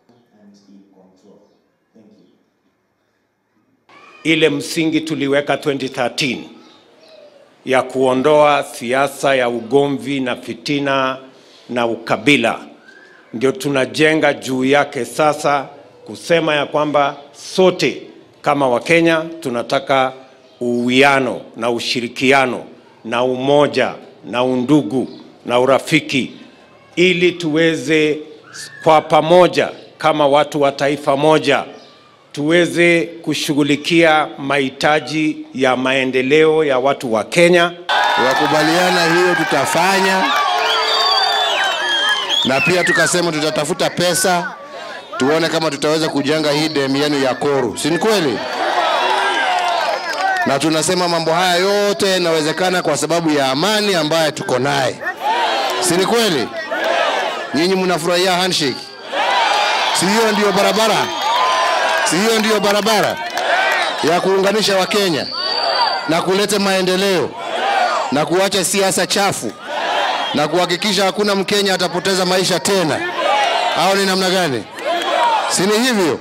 And in control. Thank you. Ile msingi tuliweka 2013 ya kuondoa siasa ya ugomvi na fitina na ukabila, ndio tunajenga juu yake sasa, kusema ya kwamba sote kama Wakenya tunataka uwiano na ushirikiano na umoja na undugu na urafiki, ili tuweze kwa pamoja kama watu wa taifa moja tuweze kushughulikia mahitaji ya maendeleo ya watu wa Kenya. Wakubaliana hiyo tutafanya, na pia tukasema tutatafuta pesa tuone kama tutaweza kujenga hii demu yenu ya Koru, si ni kweli? Na tunasema mambo haya yote yanawezekana kwa sababu ya amani ambayo tuko naye, si ni kweli? Nyinyi mnafurahia handshake? Si hiyo ndio barabara? Si hiyo ndio barabara ya kuunganisha Wakenya na kuleta maendeleo na kuacha siasa chafu na kuhakikisha hakuna Mkenya atapoteza maisha tena? Au ni namna gani? Si ni hivyo?